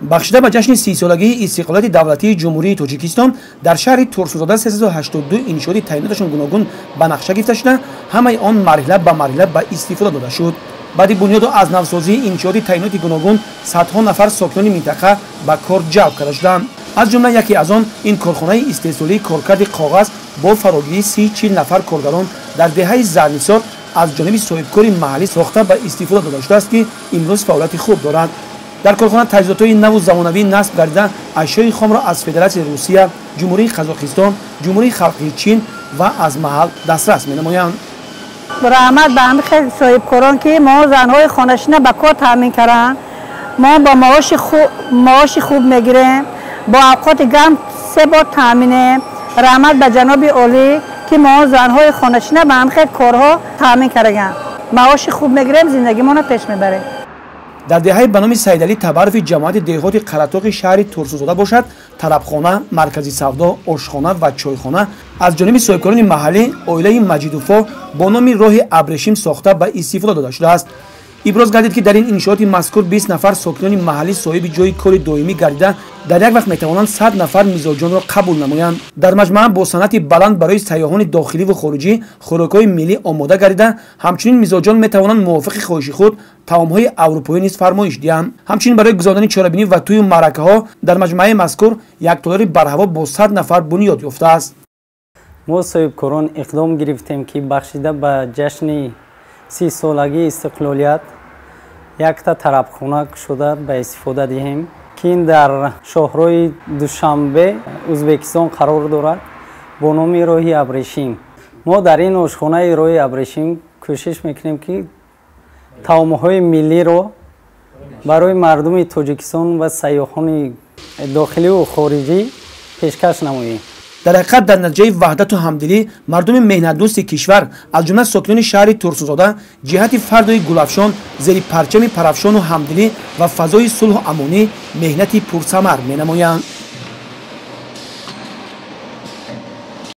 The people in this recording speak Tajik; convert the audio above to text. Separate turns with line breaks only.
Бахшида ба ҷашни 30-солагии истиқлолияти давлатии Ҷумҳурии Тоҷикистон дар шаҳри Турсунзода 382 иншооти таъиноташон гуногун ба нақша гирифта шуда, ҳамаи он марҳила ба марҳила ба истифода дода шуд. Баъди бунёду аз навсозии иншооти таъиноти гуногун садҳо нафар сокинони минтақа ба кор ҷалб карда шуданд. Аз ҷумла яке аз он ин корхонаи истеҳсолии коркарди коғаз бо фарогирии 30-40 нафар коргарон дар деҳаи Зарнисор аз ҷониби соҳибкори маҳаллӣ сохта ба истифода дода шудааст, ки имрӯз фаъолияти хуб дорад. Дар корхона таҷҳизотҳои наву замонавӣ насб гардида, ашёи хомро аз Федератсияи Русия, Ҷумҳурии Қазоқистон, Ҷумҳурии Халқии Чин ва аз маҳал дастрас менамоянд.
Раҳмат ба ҳамин хел соҳибкорон, ки мо занҳои хонашина ба кор таъмин карданд. Мо бо маоши хуб мегирем, бо авқоти гарм 3 бор таъминем. Раҳмат ба ҷаноби олӣ, ки мо занҳои хонашина ба ҳамин хел корҳо таъмин кардаганд. Маоши хуб мегирем, зиндагимонро пеш мебарем.
Дар деҳаи ба номи Саидалӣ Табарови ҷамоати деҳоти Қаратоқи шаҳри Турсунзода бошад, тарабхона, маркази савдо, ошхона ва чойхона аз ҷониби соҳибкорони маҳаллӣ оилаи Маҷидуфо бо номи роҳи Абрешим сохта ба истифода дода шудааст. Иброз гардид, ки дар ин иншооти мазкур 20 нафар сокинони маҳаллӣ соҳиби ҷойи кори доимӣ гардида, дар як вақт метавонанд 100 нафар мизоҷонро қабул намоянд. Дар маҷмаа бо санъати баланд барои сайёҳони дохиливу хориҷӣ хӯрокҳои миллӣ омода гардида, ҳамчунин мизоҷон метавонанд мувофиқи хоҳиши худ таомҳои аврупоӣ низ фармоиш диҳанд. Ҳамчунин барои гузарондани чорабинӣ ва тӯю маъракаҳо дар маҷмӯаи мазкур як толори барҳаво бо 100 нафар бунёд ёфтааст.
Мо соҳибкорон иқдом гирифтем, ки бахшида ба ҷашни 30-солагии истиқлолият якта тарабхона кушода ба истифода диҳем, ки ин дар шоҳроҳи Душанбе Ӯзбекистон қарор дорад бо номи роҳи Абрешим. Мо дар ин ошхонаи роҳи Абрешим кӯшиш мекунем, ки таомҳои миллиро барои мардуми Тоҷикистон ва сайёҳони дохиливу хориҷӣ пешкаш намоем.
Дар ҳақиқат, дар натиҷаи ваҳдату ҳамдилӣ мардуми меҳнатдӯсти кишвар, аз ҷумла сокинони шаҳри Турсунзода, ҷиҳати фардои гулафшон зери парчами парафшону ҳамдилӣ ва фазои сулҳу амонӣ меҳнати пурсамар менамоянд.